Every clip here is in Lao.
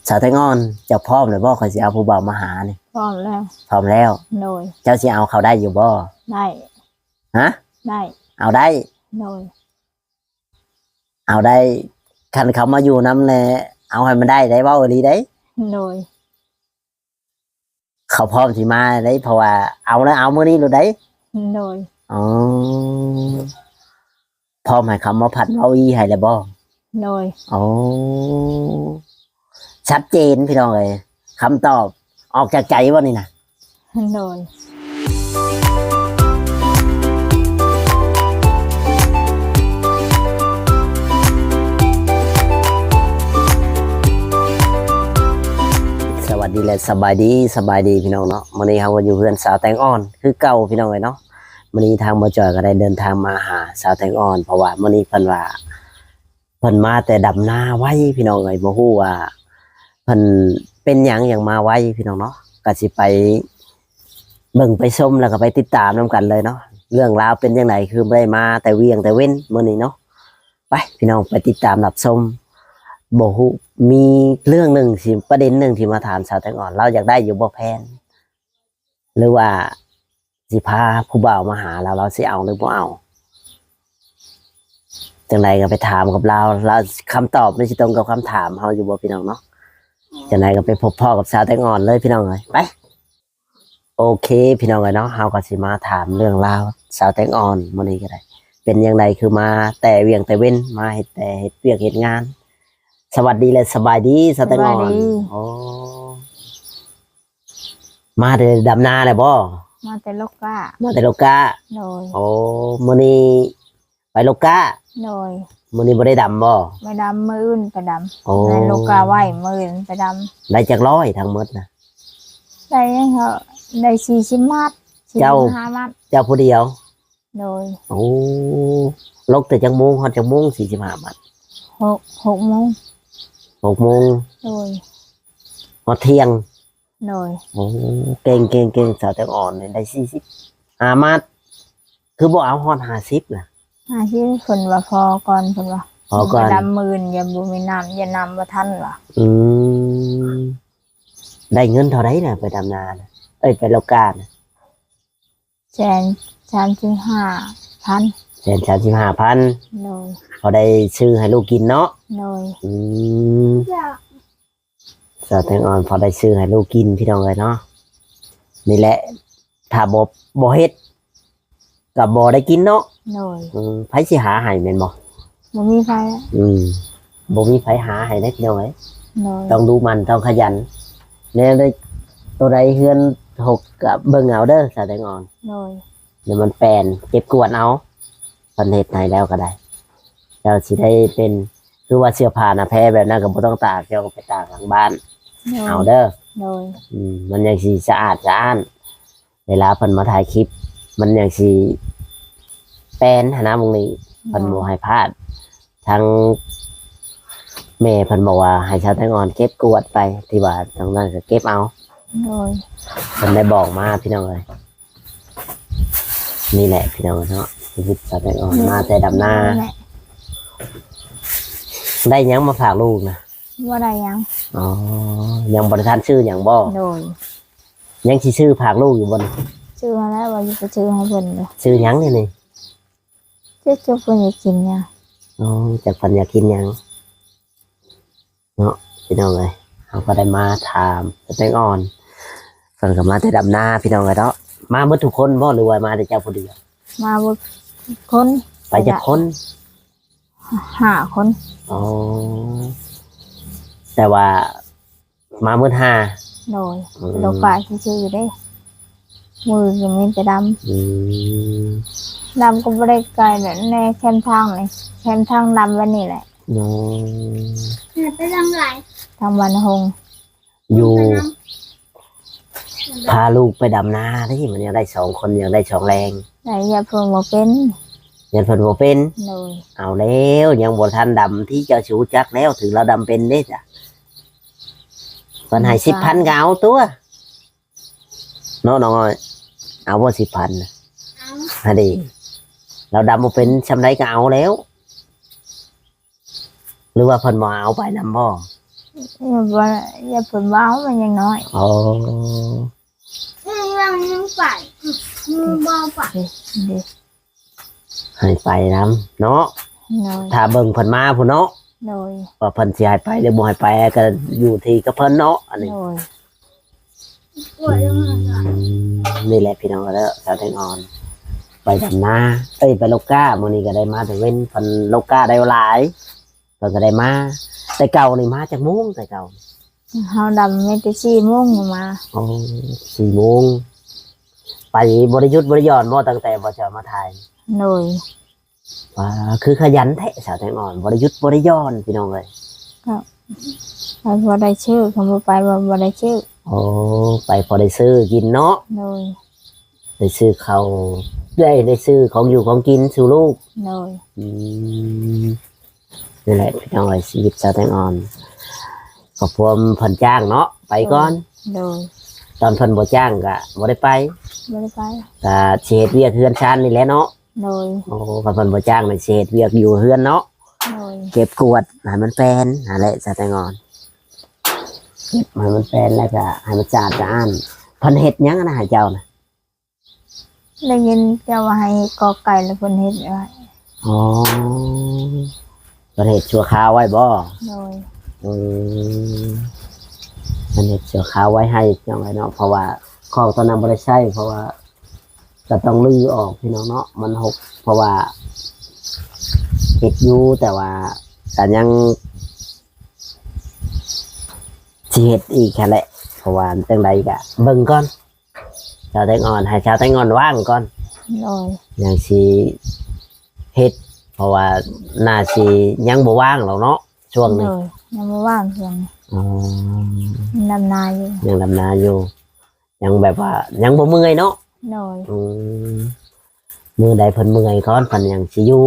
ສາວແຕງອ່ອນ ເຈົ້າພ້ອມແລ້ວບໍ່? ຂ້ອຍຊິເອົາຜູ້ບ່າວມາຫານີ້. ພ້ອມແລ້ວ. ພ້ອມແລ້ວ? ໂດຍ. ເຈົ້າຊິເອົາເຂົາໄດ້ຢູ່ບໍ່? ໄດ້. ຮະ? ໄດ້. ເອົາໄດ້? ໂດຍ. ເອົາໄດ້. ຄັນເຂົາມາຢູ່ນຳແລ້ວ ເອົາໃຫ້ມັນໄດ້ໄດ໋, ເວົ້າອີ່ຫຼີໄດ໋. ໂດຍ. ເຂົາພ້ອມຊິມາໄດ໋ ເພາະວ່າເອົາແລ້ວ ເອົາມື້ນີ້ໂລດໄດ໋. ໂດຍ. ອໍ ພ້ອມໃຫ້ເຂົາມາພັດເວົ້າອີ່ໃຫ້ແລ້ວບໍ່? ໂດຍ. ໂອ້ ຊັດເຈນພີ່ນ້ອງເອີຍ, ຄຳຕອບອອກຈາກໃຈບໍ່ນີ້ນະ? ໂດຍ. ສະຫວັດດີ ແລະ ສະບາຍດີ, ສະບາຍດີພີ່ນ້ອງເນາະ. ມື້ນີ້ເຮົາກໍຢູ່ເຮືອນສາວແຕງອ່ອນຄືເກົ່າພີ່ນ້ອງເອີຍເນາະ. ມື້ນີ້ທາງບ່າວຈອຍກໍໄດ້ເດີນທາງມາຫາສາວແຕງອ່ອນ ເພາະວ່າມື້ນີ້ເພິ່ນວ່າ ເພິ່ນມາແຕ່ດຳນາໄວພີ່ນ້ອງເອີຍ, ບໍ່ຮູ້ວ່າເພິ່ນເປັນຫຍັງຫຍັງມາໄວພີ່ນ້ອງເນາະ. ກໍຊິໄປເບິ່ງໄປຊົມ ແລ້ວກໍໄປຕິດຕາມນຳກັນເລີຍເນາະ, ເລື່ອງລາວເປັນຈັ່ງໃດ ຄືບໍ່ໄດ້ມາແຕ່ວຽງແຕ່ເວັນມື້ນີ້ເນາະ. ໄປພີ່ນ້ອງ ໄປຕິດຕາມຮັບຊົມ. ບໍ່ຮູ້ ມີເລື່ອງໜຶ່ງທີ່ ປະເດັນໜຶ່ງທີ່ມາຖາມສາວແຕງອ່ອນ, ລາວຢາກໄດ້ຢູ່ບໍ່ແພນ ຫຼືວ່າຊິພາຜູ້ບ່າວມາຫາລາວ ລາວຊິເອົາຫຼືບໍ່ເອົາ? ຈັ່ງໃດກໍໄປຖາມກັບລາວ, ລາວ ຄຳຕອບມັນຊິຕົງກັບຄຳຖາມເຮົາຢູ່ບໍ່ພີ່ນ້ອງເນາະ? ຈັ່ງໃດກໍໄປພົບພໍ້ກັບສາວແຕງອ່ອນເລີຍພີ່ນ້ອງເອີຍ, ໄປ. ໂອເຄພີ່ນ້ອງເອີຍເນາະ, ເຮົາກໍຊິມາຖາມເລື່ອງລາວສາວແຕງອ່ອນມື້ນີ້ກໍໄດ້. ເປັນຈັ່ງໃດຄືມາແຕ່ວຽງແຕ່ເວັນ, ມາເຮັດ ແຕ່ເຮັດວຽກເຮັດງານ? ສະຫວັດດີ ແລະ ສະບາຍດີສາວແຕງອ່ອນ. ສະບາຍດີ. ໂອ້ ມາແຕ່ດຳນາແລ້ວບໍ່? ມາແຕ່ໂລກາ. ມາແຕ່ໂລກາ. ໂດຍ. ໂອ້ ມື້ນີ້ໄປໂລກາ. ໂດຍ. ມື້ນີ້ບໍ່ໄດ້ດຳບໍ່? ໄປດຳ, ມື້ອື່ນໄປດຳ. ໂອ້ ໃນໂລກາໄວ້, ມື້ອື່ນໄປດຳ. ໄດ້ຈັກຮ້ອຍທັງໝົດນະ? ໄດ້ຫຍັງເຫາະ, ໄດ້ສີ່ສິບມັດ, ເຈົ້າ ສີ່ສິບຫ້າມັດ. ເຈົ້າຜູ້ດຽວ? ໂດຍ. ໂອ້ ລົກແຕ່ຈັກໂມງຮອດຈັກໂມງ? ສີ່ສິບຫ້າມັດ. ຫົກ ຫົກໂມງ. ຫົກໂມງ. ໂດຍ. ຮອດທ່ຽງ. ໂດຍ. ໂອ້ ເກັ່ງໆໆ ສາວແຕງອ່ອນນີ້ໄດ້ສີ່ສິບຫ້າມັດ, ຄືບໍ່ເອົາຮອດຫ້າສິບນະ? ຫ້າສິບ ເພິ່ນວ່າພໍກ່ອນ, ເພິ່ນວ່າ ພໍກ່ອນ ໄປດຳມື້ອື່ນ ຢ່າ ບໍ່ມີນ້ຳ, ຢ່າ ນ້ຳບໍ່ທັນວ່າ. ອືມ ໄດ້ເງິນເທົ່າໃດນະ ໄປດຳນານະ, ເອີຍ ໄປໂລການະ? ແສນສາມສິບຫ້າພັນ. ແສນສາມສິບຫ້າພັນ. ໂດຍ. ພໍໄດ້ຊື້ໃຫ້ລູກກິນເນາະ? ໂດຍ. ອືມ ສາວແຕງອ່ອນພໍໄດ້ຊື້ໃຫ້ລູກກິນພີ່ນ້ອງເອີຍເນາະ. ນີ້ແຫຼະ ຖ້າບໍ່ ບໍ່ເຮັດກໍບໍ່ໄດ້ກິນເນາະ. ໂດຍ. ອືມ ໃຜຊິຫາໃຫ້ແມ່ນບໍ່? ບໍ່ມີໃຜ. ອືມ ບໍ່ມີໃຜຫາໃຫ້ເດ້ພີ່ນ້ອງເອີຍ. ໂດຍ. ຕ້ອງດຸໝັ່ນ ຕ້ອງຂະຫຍັນ ແນວໃດ ໂຕໃດເຮືອນຫົກກໍເບິ່ງເອົາເດີສາວແຕງອ່ອນ. ໂດຍ. ແລ້ວມັນແປນເກັບກວາດເອົາ, ເພິ່ນເຮັດໃຫ້ແລ້ວກໍໄດ້. ເຈົ້າຊິໄດ້ເປັນ ຄືວ່າເສື້ອຜ້າໜ້າແພແບບນັ້ນກໍບໍ່ຕ້ອງຕາກ, ເຈົ້າກໍໄປຕາກຫຼັງບ້ານ. ໂດຍ. ເອົາເດີ. ໂດຍ. ອືມ ມັນຍັງຊິສະອາດສະອ້ານ, ເວລາເພິ່ນມາຖ່າຍຄລິບ ມັນຍັງຊິແປນຫັ້ນນະ. ມື້ນີ້ເພິ່ນ ໂດຍ ບໍ່ໃຫ້ພາດ. ທາງແມ່ເພິ່ນບອກວ່າໃຫ້ສາວແຕງອ່ອນເກັບກວາດໄປ, ທີ່ວ່າທາງນັ້ນກໍເກັບເອົາ. ໂດຍ. ເພິ່ນໄດ້ບອກມາພີ່ນ້ອງເອີຍ. ນີ້ແຫຼະພີ່ນ້ອງເນາະ, ຊີວິດສາວແຕງອ່ອນ ໂດຍ ມາແຕ່ດຳນາ. ນັ້ນແຫຼະ. ໄດ້ຫຍັງມາຝາກລູກນະ? ບໍ່ໄດ້ຫຍັງ. ອໍ ຍັງບໍ່ໄດ້ທັນຊື້ຫຍັງບໍ່? ໂດຍ. ຍັງຊິຊື້ຝາກລູກຢູ່ບໍ່? ຊື້ຫັ້ນແຫຼະ ວ່າຊິໄປຊື້ໃຫ້ເພິ່ນເດ້. ຊື້ຫຍັງນີ້? ຈັກ ຈັກເພິ່ນຢາກກິນຫຍັງ. ອໍ ຈັກເພິ່ນຢາກກິນຫຍັງເນາະ ພີ່ນ້ອງເອີຍ. ເຮົາກໍໄດ້ມາຖາມສາວແຕງອ່ອນ, ເພິ່ນກໍມາແຕ່ດຳນາພີ່ນ້ອງເອີຍເນາະ. ມາເບິດທຸກຄົນບໍ່ ຫຼືວ່າມາແຕ່ເຈົ້າຜູ້ດຽວ? ມາເບິດທຸກຄົນ. ໄປຈັກຄົນ? ຫ້າຄົນ. ອໍ ແຕ່ວ່າ ມາມື້ຫ້າ. ໂດຍ. ອືມ ໂລກາຊື່ໆເດ້, ມື້ອື່ນກໍມີແຕ່ດຳ. ອືມ ດຳກໍບໍ່ໄດ້ໄກແຫຼະ, ໃນແຄມທາງນີ້ ແຄມທາງດຳແບບນີ້ແຫຼະ. ໂດຍ. ໄປທາງໃດ? ທາງບ້ານຫົງ. ຢູ່ ໄປນຳ ພາລູກໄປດຳນາເດ້, ມັນຢາກໄດ້ສອງຄົນ, ຢາກໄດ້ສອງແລງ. ໄດ້ ຢ້ານເພິ່ນບໍ່ເປັນ. ຢ້ານເພິ່ນບໍ່ເປັນ. ໂດຍ. ເອົາແລ້ວ, ຍັງບໍ່ທັນດຳທີ່ເຈົ້າຊິຮູ້ຈັກແລ້ວ, ຖືກລາວດຳເປັນເດ້ຈ້ະ. ເພິ່ນໃຫ້ສິບພັນກໍເອົາຕົວະ ເນາະນ້ອງອ້ອຍ. ເອົາບໍ່ສິບພັນນະ? ເອົາ. ຫັ້ນເດ້ ລາວດຳບໍ່ເປັນຊ່ຳໃດກໍເອົາແລ້ວ. ຫຼືວ່າເພິ່ນບໍ່ເອົາໄປນຳບໍ່? ຢ່າ ບໍ່ ຢ່າເພິ່ນເວົ້າ ມັນຍັງນ້ອຍ. ອໍ ຍັງໄປ ບໍ່ໄປ ເດ້ ເດ້ ໃຫ້ໄປນຳເນາະ. ໂດຍ ຖ້າເບິ່ງເພິ່ນມາພຸ້ນເນາະ. ໂດຍ ວ່າເພິ່ນຊິໃຫ້ໄປ ຫຼືບໍ່ໃຫ້ໄປ ກໍຢູ່ທີ່ກັບເພິ່ນເນາະ ອັນນີ້. ໂດຍ ອືມ ນີ້ແຫຼະພີ່ນ້ອງເອີຍ ສາວແຕງອ່ອນ ໄປດຳນາ ເອີຍ ໄປລົກກ້າ ມື້ນີ້ກໍໄດ້ມາແຕ່ເວັນ ເພິ່ນລົກກ້າໄດ້ຫຼາຍ ເພິ່ນກໍໄດ້ມາ. ແຕ່ເກົ່ານີ້ມາຈັກໂມງ ແຕ່ເກົ່າ? ເຮົາດຳມີແຕ່ສີ່ໂມງກໍມາ. ອໍ ສີ່ໂມງ ໄປບໍ່ໄດ້ຢຸດບໍ່ໄດ້ຢ່ອນບໍ່ ຕັ້ງແຕ່ບໍ່ຈອຍມາຖ່າຍ? ໂດຍ ວ້າ ຄືຂະຫຍັນແທ້ສາວແຕງອ່ອນ ບໍ່ໄດ້ຢຸດບໍ່ໄດ້ຢ່ອນພີ່ນ້ອງເອີຍ. ກໍໄປພໍໄດ້ຊື້ ຄັນບໍ່ໄປກໍບໍ່ໄດ້ຊື້. ໂອ້ ໄປພໍໄດ້ຊື້ກິນເນາະ. ໂດຍ ໄດ້ຊື້ເຂົ້າ ໄດ້ ໄດ້ຊື້ຂອງຢູ່ຂອງກິນສູ່ລູກ. ໂດຍ ອືມ ນີ້ແຫຼະພີ່ນ້ອງເອີຍ ຊີວິດສາວແຕງອ່ອນ ຄອບຄົວເພິ່ນຈ້າງເນາະ ໄປກ່ອນ. ໂດຍ ຕອນເພິ່ນບໍ່ຈ້າງກໍບໍ່ໄດ້ໄປ. ບໍ່ໄດ້ໄປ ກໍຊິເຮັດວຽກເຮືອນຊານນີ້ແຫຼະເນາະ. ໂດຍ ໂອ້ ຄັນເພິ່ນບໍ່ຈ້າງນີ້ຊິເຮັດວຽກຢູ່ເຮືອນເນາະ. ໂດຍ ເກັບກວາດໃຫ້ມັນແປນຫັ້ນແຫຼະ ສາວແຕງອ່ອນ ເກັບໃຫ້ມັນແປນ ແລ້ວກໍໃຫ້ມັນສະອາດສະອ້ານ. ເພິ່ນເຮັດຫຍັງຫັ້ນນະ ໃຫ້ເຈົ້ານະ? ໄດ້ຍິນເຈົ້າວ່າໃຫ້ເຮັດກອໄກ່ ແລ້ວເພິ່ນເຮັດໄວ້. ອໍ ເພິ່ນເຮັດຊົ່ວຄາວໄວ້ບໍ່? ໂດຍ ອືມ ເພິ່ນເຮັດຊົ່ວຄາວໄວ້ໃຫ້ພີ່ນ້ອງເອີຍເນາະ ເພາະວ່າຄອກຕອນນັ້ນບໍ່ໄດ້ໃຊ້ ເພາະວ່າ ກໍຕ້ອງຮື້ອອກພີ່ນ້ອງເນາະ ມັນຫົກ ເພາະວ່າເຮັດຢູ່ ແຕ່ວ່າກໍຍັງຊິເຮັດອີກຫັ້ນແຫຼະ ເພາະວ່າຈັ່ງໃດກໍເບິ່ງກ່ອນ ສາວແຕງອ່ອນ ໃຫ້ສາວແຕງອ່ອນວ່າງກ່ອນ. ໂດຍ ຍັງຊິເຮັດ ເພາະວ່າໜ້າຊິຍັງບໍ່ວ່າງແລ້ວເນາະ ຊ່ວງນີ້. ໂດຍ ຍັງບໍ່ວ່າງຊ່ວງນີ້. ອໍ ຍັງດຳນາຢູ່ ຍັງດຳນາຢູ່. ຍັງແບບວ່າຍັງບໍ່ເມື່ອຍເນາະ. ໂດຍ ອືມ ມື້ໃດເພິ່ນເມື່ອຍກ່ອນ ເພິ່ນຍັງຊິຢູ່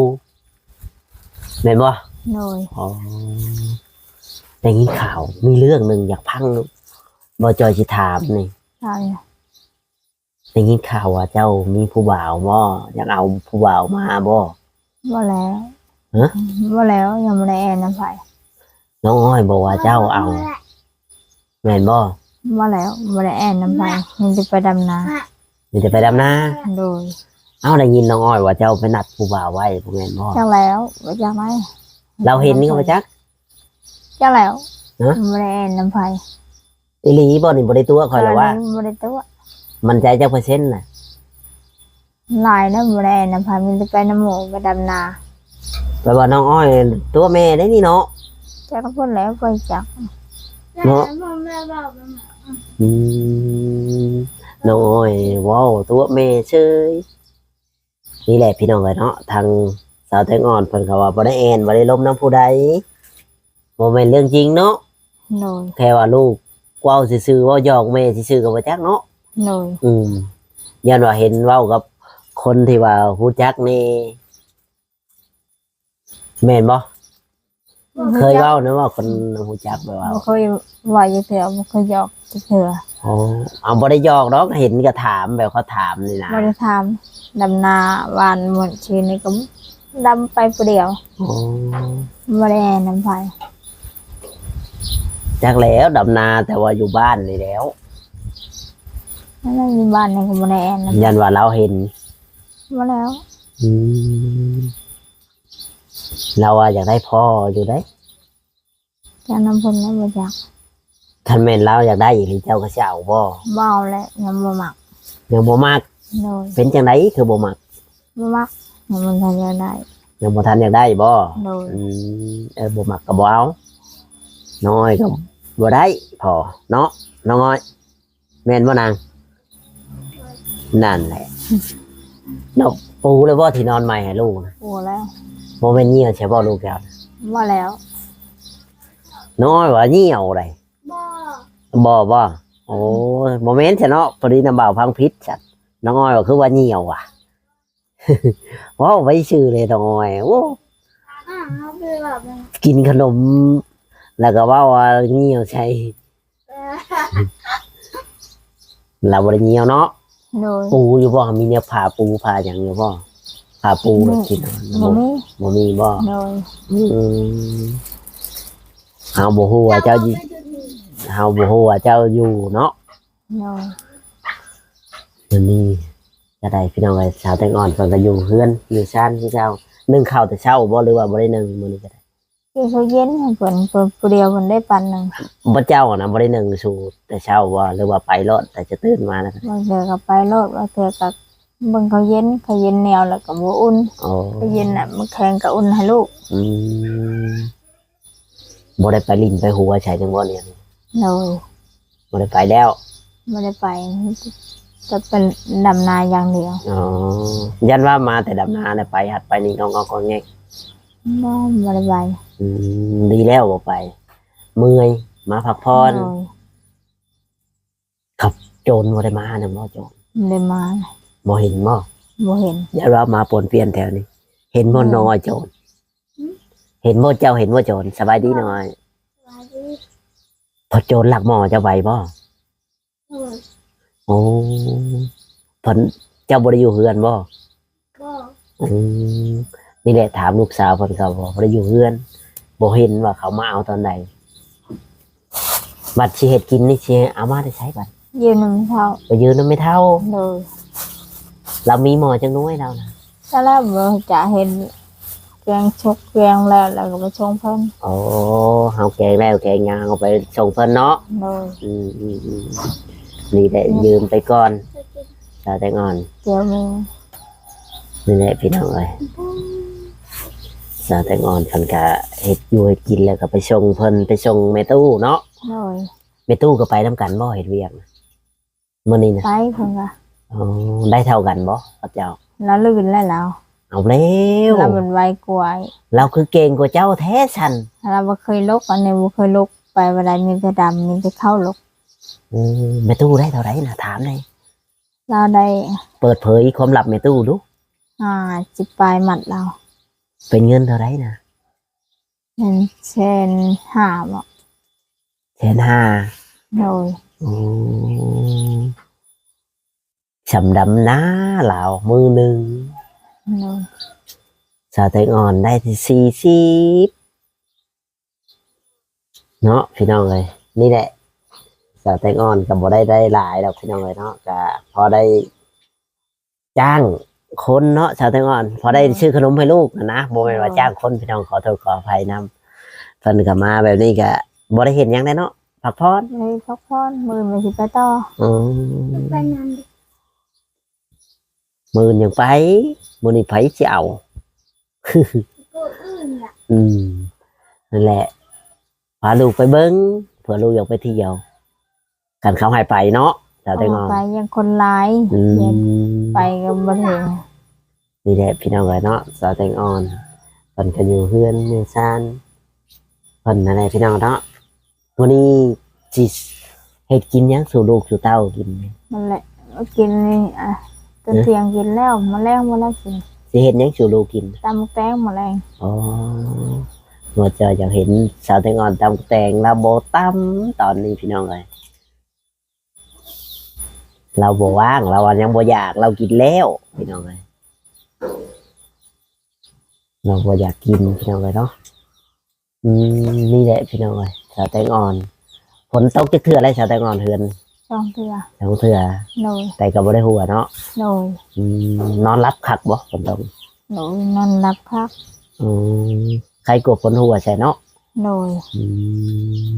ແມ່ນບໍ່? ໂດຍ ອໍ ໄດ້ຍິນຂ່າວ ມີເລື່ອງໜຶ່ງຢາກຟັງ ບໍ່ຈ່ອຍຊິຖາມນີ້. ຖາມຫຍັງ? ໄດ້ຍິນຂ່າວວ່າເຈົ້າມີຜູ້ບ່າວບໍ່? ຢາກເອົາຜູ້ບ່າວມາບໍ່? ບໍ່ແລ້ວ. ຮະ? ບໍ່ແລ້ວ ຍັງບໍ່ໄດ້ແອນນຳໃຜ. ນ້ອງອ້ອຍບອກວ່າເຈົ້າເອົາ ແມ່ນບໍ່? ບໍ່ແລ້ວ ບໍ່ໄດ້ແອນນຳໃຜ ມີແຕ່ໄປດຳນາ. ມີແຕ່ໄປດຳນາ? ໂດຍ. ເອົ້າ ໄດ້ຍິນນ້ອງອ້ອຍວ່າເຈົ້າໄປນັດຜູ້ບ່າວໄວ້ ບໍ່ແມ່ນບໍ່? ຈັກແລ້ວ ບໍ່ຈັກໃດ. ລາວເຫັນກໍບໍ່ຈັກ? ຈັກແລ້ວ. ຮະ? ບໍ່ໄດ້ແອນນຳໃຜ. ອີ່ຫຼີບໍ່ນີ້? ບໍ່ໄດ້ຕົວະຂ້ອຍລະວ່າ. ບໍ່ໄດ້ຕົວະ. ໝັ້ນໃຈຈັກເປີເຊັນນະ? ຫຼາຍແລ້ວ ບໍ່ໄດ້ນຳໃຜ ມີແຕ່ໄປນຳໝູ່ໄປດຳນາ. ແປວ່ານ້ອງອ້ອຍຕົວະແມ່ໄດ້ນີ້ເນາະ. ຈັກນຳເພິ່ນແລ້ວ ຂ້ອຍຈັກເນາະ. ອືມ ນ້ອງອ້ອຍເວົ້າຕົວະແມ່ເສີຍ. ນີ້ແຫຼະພີ່ນ້ອງເອີຍເນາະ ທາງສາວແຕງອ່ອນເພິ່ນກໍວ່າບໍ່ໄດ້ແອນ ບໍ່ໄດ້ລົມນຳຜູ້ໃດ ບໍ່ແມ່ນເລື່ອງຈິງເນາະ. ໂດຍ. ແຄ່ວ່າລູກເວົ້າຊື່ໆ ເວົ້າຫຍອກແມ່ຊື່ໆ ກໍບໍ່ຈັກເນາະ. ໂດຍ. ອືມ ຢ້ານວ່າເຫັນເວົ້າກັບຄົນທີ່ວ່າຮູ້ຈັກແດ່ ແມ່ນບໍ່? ບໍ່ຮູ້ຈັກ. ເຄີຍເວົ້ານະ ວ່າຄົນຮູ້ຈັກ ແບບວ່າ ບໍ່ເຄີຍເວົ້າຈັກເທື່ອ ບໍ່ເຄີຍຫຍອກຈັກເທື່ອ. ອໍ ເອົາ ບໍ່ໄດ້ຫຍອກດອກ ເຫັນກໍຖາມ ແບບເຂົາຖາມນີ້ນະ. ບໍ່ໄດ້ຖາມ ດຳນາຫວ່ານໝົດ ຄືນີ້ກໍດຳໄປຜູ້ດຽວ. ອໍ ບໍ່ໄດ້ແອນນຳໃຜ. ຈັກແລ້ວ ດຳນາ ແຕ່ວ່າຢູ່ບ້ານນີ້ແລ້ວ. ນັ້ນແຫຼະ ຢູ່ບ້ານນີ້ກໍບໍ່ໄດ້ແອນນຳ. ຢ້ານວ່າລາວເຫັນ. ບໍ່ແລ້ວ. ອືມ ລາວວ່າຢາກໄດ້ພໍ່ຢູ່ໃດ. ຈັກນຳເພິ່ນແລ້ວ ບໍ່ຈັກ. ຄັນແມ່ນລາວຢາກໄດ້ອີ່ຫຼີ ເຈົ້າກໍຊິເອົາບໍ່? ບໍ່ເອົາແຫຼະ ຍັງບໍ່ມັກ. ຍັງບໍ່ມັກ? ໂດຍ. ເປັນຈັ່ງໃດຄືບໍ່ມັກ? ບໍ່ມັກ ຍັງບໍ່ທັນຢາກໄດ້. ຍັງບໍ່ທັນຢາກໄດ້ບໍ່? ໂດຍ. ອືມ ເອີ ບໍ່ມັກກໍບໍ່ເອົາ. ນ້ອງອ້ອຍກໍບໍ່ໄດ້ພໍເນາະ ນ້ອງອ້ອຍ. ແມ່ນບໍ່ນາງ? ນັ້ນແຫຼະເນາະ. ປູແລ້ວບໍ່ ທີ່ນອນໃໝ່ໃຫ້ລູກນະ? ປູແລ້ວ. ບໍ່ແມ່ນຍ່ຽວໃສ່ບໍ່ລູກເຈົ້າ? ບໍ່ແລ້ວ. ນ້ອຍວ່າຍ່ຽວໃດ. ບໍ່ ບໍ່ ບໍ່. ໂອ້ຍ ບໍ່ແມ່ນຊະເນາະ ພໍດີນ້ຳບ່າວຟັງຜິດຊະ. ນ້ອງອ້ອຍວ່າຄືວ່າຍ່ຽວຫວາ? ເວົ້າໄປຊື່ເລີຍ ນ້ອງອ້ອຍ. ໂອ້ ກິນຂະໜົມ ແລ້ວກໍເວົ້າວ່າຍ່ຽວໃສ່. ລາວບໍ່ໄດ້ຍ່ຽວເນາະ. ໂດຍ. ປູຢູ່ບໍ່? ມີແນວຜ້າປູຜ້າຫຍັງຢູ່ບໍ່? ຜ້າປູແບບທີ່ນອນ ບໍ່ມີ. ບໍ່ມີບໍ່? ໂດຍ. ອືມ ເຮົາບໍ່ຮູ້ວ່າເຈົ້າຢູ່ ເຮົາບໍ່ຮູ້ວ່າເຈົ້າຢູ່ເນາະ. ໂດຍ. ມື້ນີ້ກໍໄດ້ ພີ່ນ້ອງເອີຍ, ສາວແຕງອ່ອນເພິ່ນກໍຢູ່ເຮືອນຢູ່ຊານຄືເກົ່າ. ໜຶ້ງເຂົ້າແຕ່ເຊົ້າບໍ່ ຫຼືວ່າບໍ່ໄດ້ໜຶ້ງມື້ນີ້ກໍໄດ້? ກິນເຂົ້າເຢັນໃຫ້ເພິ່ນ ເພິ່ນຜູ້ດຽວເພິ່ນໄດ້ປັນໜຶ່ງ. ບໍ່ ເຈົ້ານະ ບໍ່ໄດ້ໜຶ້ງສູ່ແຕ່ເຊົ້າບໍ່ ຫຼືວ່າໄປໂລດ ແຕ່ຈະຕື່ນມາແລ້ວ? ບາງເທື່ອກໍໄປໂລດ, ບາງເທື່ອກໍເບິ່ງເຂົ້າເຢັນ, ເຂົ້າເຢັນໜຽວແລ້ວກໍບໍ່ອຸ່ນ. ອໍ ເຂົ້າເຢັນນະ ມັນແຂງກໍອຸ່ນໃຫ້ລູກ. ອືມ ບໍ່ໄດ້ໄປຫຼິ້ນໄປຫົວໃສຈັ່ງບໍ່ນີ້? ໂດຍ. ບໍ່ໄດ້ໄປແລ້ວ? ບໍ່ໄດ້ໄປ, ຈະໄປດຳນາຢ່າງດຽວ. ອໍ ຢ້ານວ່າມາແຕ່ດຳນາແລ້ວໄປ ຫັດໄປນີ້ງອກໆແງກ. ບໍ່ ບໍ່ໄດ້ໄປ. ອືມ ດີແລ້ວບໍ່ໄປ, ເມື່ອຍ ມາພັກຜ່ອນ. ໂດຍ. ຄັບໂຈນບໍ່ໄດ້ມານຳບໍ່ ໂຈນ? ບໍ່ໄດ້ມາ. ບໍ່ເຫັນບໍ່? ບໍ່ເຫັນ. ຢ້ານວ່າມາປ້ວນປ່ຽນແຖວນີ້ ເຫັນບໍ່ ແມ່ນ ນ້ອຍໂຈນ? ຫຶ? ເຫັນບໍ່ ເຈົ້າເຫັນບໍ່ໂຈນ? ສະບາຍດີນ້ອຍ. ສະບາຍດີ. ເພິ່ນໂຈນລັກໝໍ້ເຈົ້າໄປບໍ່? ໂດຍ. ໂອ້ ເພິ່ນ ເຈົ້າບໍ່ໄດ້ຢູ່ເຮືອນບໍ່? ບໍ່. ອືມ ນີ້ແຫຼະ ຖາມລູກສາວເພິ່ນກໍບໍ່ໄດ້ຢູ່ເຮືອນ, ບໍ່ເຫັນວ່າເຂົາມາເອົາຕອນໃດ. ບັດຊິເຮັດກິນນີ້ ຊິເອົາມາແຕ່ໃສບັດ? ຢືມນຳແມ່ເຖົ້າ. ໄປຢືມນຳແມ່ເຖົ້າ? ໂດຍ. ລາວມີໝໍ້ຈັກໜ່ວຍລາວນະ? ສາລະບໍ່ຈະເຮັດແກງ ຊົກແກງແລ້ວ ແລ້ວກໍໄປສົ່ງເພິ່ນ. ອໍ ເຮົາແກງແລ້ວແກງຫຍັງ ເຮົາໄປສົ່ງເພິ່ນເນາະ. ໂດຍ. ອືມໆໆ ນີ້ແຫຼະ ອືມ ຢືມໄປກ່ອນ ສາວແຕງອ່ອນ. ດຽວມີ. ນີ້ແຫຼະ ພີ່ນ້ອງເອີຍ, ສາວແຕງອ່ອນເພິ່ນກະເຮັດຢູ່ເຮັດກິນ ແລ້ວກໍໄປສົ່ງເພິ່ນ ໄປສົ່ງແມ່ຕູ້ເນາະ. ໂດຍ. ແມ່ຕູ້ກໍໄປນຳກັນບໍ່ ເຮັດວຽກນະ? ມື້ນີ້ນະ ໄປເພິ່ນກະ. ອໍ ໄດ້ເທົ່າກັນບໍ່ກັບເຈົ້າ? ລາວລື່ນແລ້ວລາວ. ເອົາແລ້ວ ລາວມັນໄວກວ່າ. ລາວຄືເກັ່ງກວ່າເຈົ້າແທ້ຊັ້ນ. ລາວບໍ່ເຄີຍລົກ ອັນນີ້ບໍ່ເຄີຍລົກ ໄປບໍ່ໄດ້ ມີແຕ່ດຳ ມີແຕ່ເຂົ້າລົກ. ອືມ ແມ່ຕູ້ໄດ້ເທົ່າໃດນະ ຖາມແດ່? ລາວໄດ້ ເປີດເຜີຍຄວາມລັບແມ່ຕູ້ດູ. ຫ້າສິບປາຍມັດລາວ. ເປັນເງິນເທົ່າໃດນະ? ແມ່ນແສນຫ້າບໍ? ແສນຫ້າ. ໂດຍ. ໂອ້ ສ່ຳດຳນາລາວມື້ໜຶ່ງ. ໂດຍ. ສາວແຕງອ່ອນໄດ້ທີ່ສີ່ສິບເນາະ ພີ່ນ້ອງເອີຍ. ນີ້ແຫຼະ ສາວແຕງອ່ອນກໍບໍ່ໄດ້ ໄດ້ຫຼາຍດອກ ພີ່ນ້ອງເອີຍເນາະ, ກໍພໍໄດ້ ຈ້າງຄົນເນາະ ສາວແຕງອ່ອນ ພໍໄດ້ ອືມ ຊື້ຂະໜົມໃຫ້ລູກຫັ້ນນະ, ບໍ່ແມ່ນວ່າ ໂດຍ ຈ້າງຄົນ ພີ່ນ້ອງ ຂໍໂທດຂໍອະໄພນຳ. ເພິ່ນກໍມາແບບນີ້ກໍບໍ່ໄດ້ເຮັດຫຍັງໄດ໋ເນາະ ພັກຜ່ອນ. ໄດ້ພັກຜ່ອນ ມື້ອື່ນກໍຊິໄປຕໍ່. ອືມ ໄປນຳ ມື້ອື່ນຍັງໄປ, ມື້ນີ້ໃຜຊິເອົາ? ອືມ ນັ້ນແຫຼະ ພາລູກໄປເບິ່ງ ເພື່ອລູກຢາກໄປທ່ຽວ. ຄັນເຂົາໃຫ້ໄປເນາະ ສາວແຕງອ່ອນ ໄປຢ້ານຄົນຫຼາຍ. ອືມ ຢ້ານໄປກໍບໍ່ໄດ້. ນີ້ແຫຼະ ພີ່ນ້ອງເອີຍເນາະ ສາວແຕງອ່ອນ ເພິ່ນກໍຢູ່ເຮືອນຢູ່ຊານເພິ່ນນັ້ນແຫຼະ ພີ່ນ້ອງເນາະ. ມື້ນີ້ຊິເຮັດກິນຫຍັງສູ່ລູກສູ່ເຕົ້າກິນ? ນັ້ນແຫຼະ ກິນນີ້ ອາ ຕອນ ຮະ? ທ່ຽງກິນແລ້ວ ມື້ແລງບໍ່ໄດ້ກິນ. ຊິເຮັດຫຍັງສູ່ລູກກິນ? ຕຳແຕງມື້ແລງ. ອໍ ວ່າຈະຢາກເຫັນສາວແຕງອ່ອນຕຳແຕງ, ລາວບໍ່ຕຳຕອນນີ້ ພີ່ນ້ອງເອີຍ. ລາວບໍ່ວ່າງ, ລາວວ່າຍັງບໍ່ຢາກ, ລາວກິນແລ້ວ ພີ່ນ້ອງເອີຍ, ລາວບໍ່ຢາກກິນ ພີ່ນ້ອງເອີຍເນາະ. ອືມ ນີ້ແຫຼະ ພີ່ນ້ອງເອີຍ ສາວແຕງອ່ອນ. ຝົນຕົກຈັກເທື່ອແລ້ວ ສາວແຕງອ່ອນ ເຮືອນ? ສອງເທື່ອ. ສອງເທື່ອ. ໂດຍ. ແຕ່ກໍບໍ່ໄດ້ຫົວເນາະ? ໂດຍ. ອືມ ນອນຫຼັບຄັກບໍ່ ຝົນຕົກ? ໂດຍ ນອນຫຼັບຄັກ. ອືມ ໄຄກວ່າຝົນຫົວໃສ່ເນາະ? ໂດຍ. ອືມ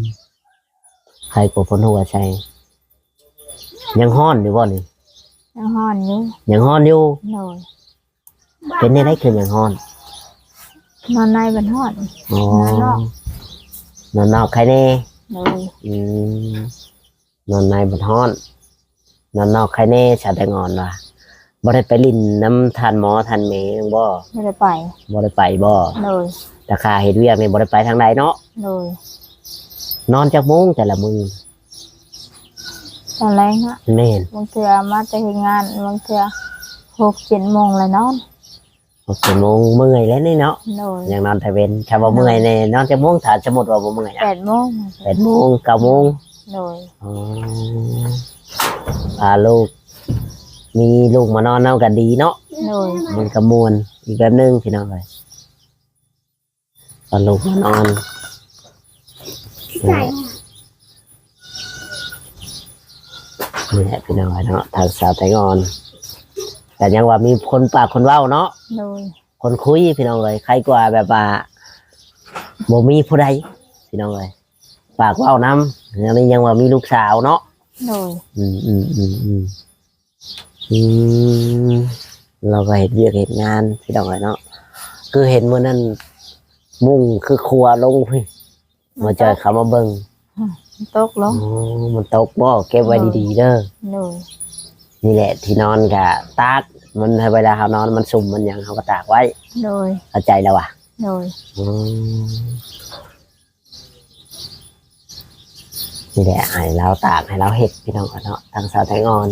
ໃຄກວ່າຝົນຫົວໃສ່. ຍັງຮ້ອນຢູ່ບໍ່ນີ້? ຍັງຮ້ອນຢູ່. ຍັງຮ້ອນຢູ່? ໂດຍ. ເປັນແນວໃດຄືຍັງຮ້ອນ? ນອນໃນມັນຮ້ອນ. ອໍ ນອນນອກ. ນອນນອກໄຄແດ່? ໂດຍ. ອືມ ນອນໃນບັດຮ້ອນ ນອນນອກໄຄແດ່. ສາວແຕງອ່ອນວ່າ ບໍ່ໄດ້ໄປຫຼິ້ນນຳທ່ານໝໍທ່ານແມ່ຫຍັງບໍ່? ບໍ່ໄດ້ໄປ. ບໍ່ໄດ້ໄປບໍ່? ໂດຍ. ແຕ່ຂ້າເຮັດວຽກນີ້ບໍ່ໄດ້ໄປທາງໃດເນາະ? ໂດຍ. ນອນຈັກໂມງແຕ່ລະມື້? ຕອນແລງເນາະ? ແມ່ນ. ບາງເທື່ອມາແຕ່ເຮັດງານ ບາງເທື່ອຫົກເຈັດໂມງລະນອນ. ຫົກເຈັດໂມງ ເມື່ອຍແລ້ວນີ້ເນາະ? ໂດຍ. ຍັງນອນແຕ່ເວັນ. ຖ້າວ່າ ໂດຍ ເມື່ອຍແນ່ນອນຈັກໂມງ ຖ້າສົມມຸດວ່າບໍ່ເມື່ອຍ? ແປດໂມງ. ແປດໂມງ ເກົ້າໂມງ. ໂດຍ. ອໍ ພາລູກ ມີລູກມານອນນຳກໍດີເນາະ? ໂດຍ. ມັນກໍມ່ວນອີກແບບໜຶ່ງ ພີ່ນ້ອງເອີຍ. ເອົາລູກມານອນ ໃຈ ນີ້ແຫຼະພີ່ນ້ອງເອີຍເນາະ ທາງສາວແຕງອ່ອນ ກໍຍັງວ່າມີຄົນປາກຄົນເວົ້າເນາະ ໂດຍ ຄົນຄຸຍພີ່ນ້ອງເອີຍ ໃຄກວ່າແບບວ່າບໍ່ມີຜູ້ໃດພີ່ນ້ອງເອີຍ ປາກເວົ້ານຳ ອັນນີ້ຍັງວ່າມີລູກສາວເນາະ ໂດຍ ອືມ ອືມ ອືມ ອືມ ອືມ ລາວກໍເຮັດວຽກເຮັດງານພີ່ນ້ອງເອີຍເນາະ ຄືເຫັນມື້ນັ້ນມຸ້ງຄືຄົວລົງພຸ້ນ ບໍ່ເຈີເຂົາມາເບິ່ງ ມັນຕົກລົງ ອໍ ມັນຕົກບໍ່ ເກັບໄວ້ດີໆເດີ ໂດຍ ນີ້ແຫຼະທີ່ນອນກະຕາກ ມັນໃຫ້ເວລາເຮົານອນມັນຊຸ່ມມັນຫຍັງເຮົາກໍຕາກໄວ້ ໂດຍ ເຂົ້າໃຈແລ້ວຫວາ ໂດຍ ອືມ ນີ້ແຫຼະໃຫ້ລາວຕາກໃຫ້ລາວເຮັດພີ່ນ້ອງເນາະ ທາງສາວແຕງອ່ອນ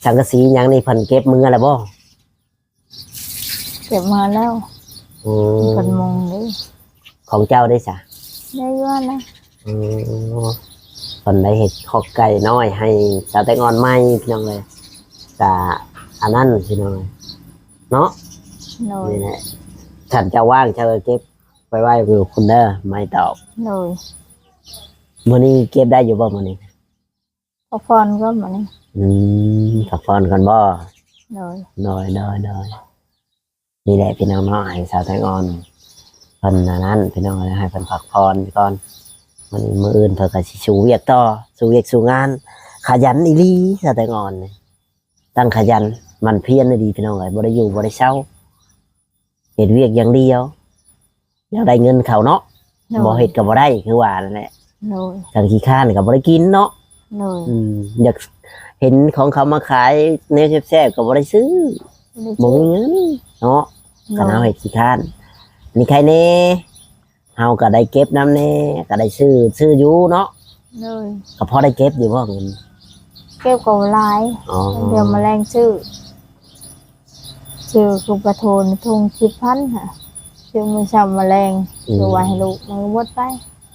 ສັງກະສີຫຍັງນີ້ເພິ່ນເກັບເມືອແລ້ວບໍ່? ເກັບມາແລ້ວ ອືມ ເພິ່ນມຸງເດ້ ຂອງເຈົ້າເດ້ສະ ໄດ້ຢູ່ຫັ້ນນະ ອືມ ເພິ່ນໄດ້ເຮັດຄອກໄກ່ນ້ອຍໃຫ້ສາວແຕງອ່ອນໃໝ່ພີ່ນ້ອງເອີຍ ກະອັນນັ້ນພີ່ນ້ອງເນາະ ໂດຍ ນີ້ແຫຼະ ຄັນເຈົ້າວ່າງເຈົ້າກໍເກັບໄປໄວ້ຢູ່ພຸ້ນເດີ ໄມ້ຕອກ ໂດຍ ມື້ນີ້ເກັບໄດ້ຢູ່ບໍ່ມື້ນີ້? ພັກຜ່ອນກ່ອນບັດນີ້ ອືມ ພັກຜ່ອນກ່ອນບໍ່? ໂດຍ ໂດຍ ໂດຍ ໂດຍ ນີ້ແຫຼະພີ່ນ້ອງເນາະ ໃຫ້ສາວແຕງອ່ອນເພິ່ນອັນນັ້ນພີ່ນ້ອງເອີຍ ໃຫ້ເພິ່ນພັກຜ່ອນກ່ອນ ມື້ນີ້ມື້ອື່ນເພິ່ນກໍຊິສູ້ວຽກຕໍ່ ສູ້ວຽກສູ້ງານ ຂະຫຍັນອີ່ຫຼີສາວແຕງອ່ອນນີ້ ຕັ້ງຂະຫຍັນໝັ່ນພຽນອີ່ຫຼີພີ່ນ້ອງເອີຍ ບໍ່ໄດ້ຢູ່ບໍ່ໄດ້ເຊົາ ເຮັດວຽກຢ່າງດຽວ ຢາກໄດ້ເງິນເຂົ້າເນາະ ໂດຍ ບໍ່ເຮັດກໍບໍ່ໄດ້ ຄືວ່ານັ້ນແຫຼະ ໂດຍ ຄັນຂີ້ຄ້ານກໍບໍ່ໄດ້ກິນເນາະ ໂດຍ ອືມ ຢາກເຫັນຂອງເຂົາມາຂາຍແນວແຊບໆກໍບໍ່ໄດ້ຊື້ ບໍ່ໄດ້ຊື້ ບໍ່ມີເງິນເນາະ ໂດຍ ຄັນເຮົາເຮັດຂີ້ຄ້ານ ອັນນີ້ໃຄແດ່ ເຮົາກໍໄດ້ເກັບນຳແດ່ ກໍໄດ້ຊື້ ຊື້ຢູ່ເນາະ ໂດຍ ກໍພໍໄດ້ເກັບຢູ່ບໍ່ເງິນ? ເກັບກໍບໍ່ຫຼາຍ ອໍ ດຽວມາແລງຊື້ ຊື້ຄືປາທູນທຸງສິບພັນຫັ້ນ ຊື້ມື້ເຊົ້າມາແລງ ອືມ ຊື້ໄວ້ໃຫ້ລູກ ມັນກໍໝົດໄປ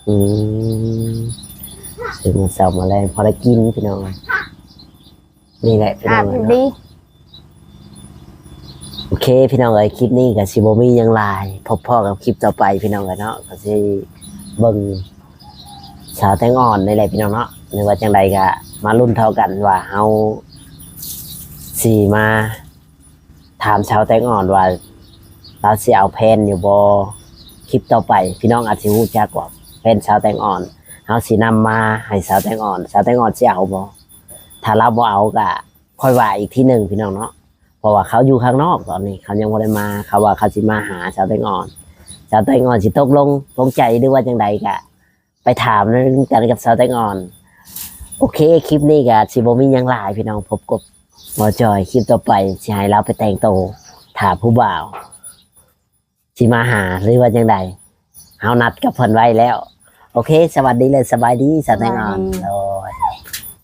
ອືມ ຊື້ມື້ເຊົ້າມາແລງພໍໄດ້ກິນພີ່ນ້ອງ ນີ້ແຫຼະພີ່ນ້ອງເນາະ ໂອເຄພີ່ນ້ອງເອີຍ ຄລິບນີ້ກໍຊິບໍ່ມີຫຍັງຫຼາຍ ພົບພໍ້ກັບຄລິບຕໍ່ໄປພີ່ນ້ອງເອີຍເນາະ ກໍຊິເບິ່ງສາວແຕງອ່ອນນີ້ແຫຼະພີ່ນ້ອງເນາະ ຫຼືວ່າຈັ່ງໃດກໍມາລຸ້ນເທົ່າກັນວ່າເຮົາຊິມາ ຖາມສາວແຕງອ່ອນວ່າລາວຊິເອົາແຟນຢູ່ບໍ່? ຄລິບຕໍ່ໄປພີ່ນ້ອງອາດຊິຮູ້ຈັກວ່າແຟນສາວແຕງອ່ອນ ເຮົາຊິນຳມາໃຫ້ສາວແຕງອ່ອນ ສາວແຕງອ່ອນຊິເອົາບໍ່? ຖ້າລາວບໍ່ເອົາກະຄ່ອຍວ່າອີກທີໜຶ່ງພີ່ນ້ອງເນາະ ເພາະວ່າເຂົາຢູ່ຂ້າງນອກຕອນນີ້ ເຂົາຍັງບໍ່ໄດ້ມາ ເຂົາວ່າເຂົາຊິມາຫາສາວແຕງອ່ອນ ສາວແຕງອ່ອນຊິຕົກລົງ ລົງໃຈ ຫຼືວ່າຈັ່ງໃດກະ ໄປຖາມນຳກັນກັບສາວແຕງອ່ອນ ໂອເຄ ຄລິບນີ້ກໍຊິບໍ່ມີຫຍັງຫຼາຍພີ່ນ້ອງ ພົບກັບບໍ່ຈ່ອຍ ຄລິບຕໍ່ໄປຊິໃຫ້ລາວໄປແຕ່ງໂຕຖ້າຜູ້ບ່າວຊິມາຫາ ຫຼືວ່າຈັ່ງໃດ ເຮົານັດກັບເພິ່ນໄວ້ແລ້ວ ໂອເຄ ສະຫວັດດີ ແລະ ສະບາຍດີ ສາວແຕງອ່ອນ ສະບາຍດີ.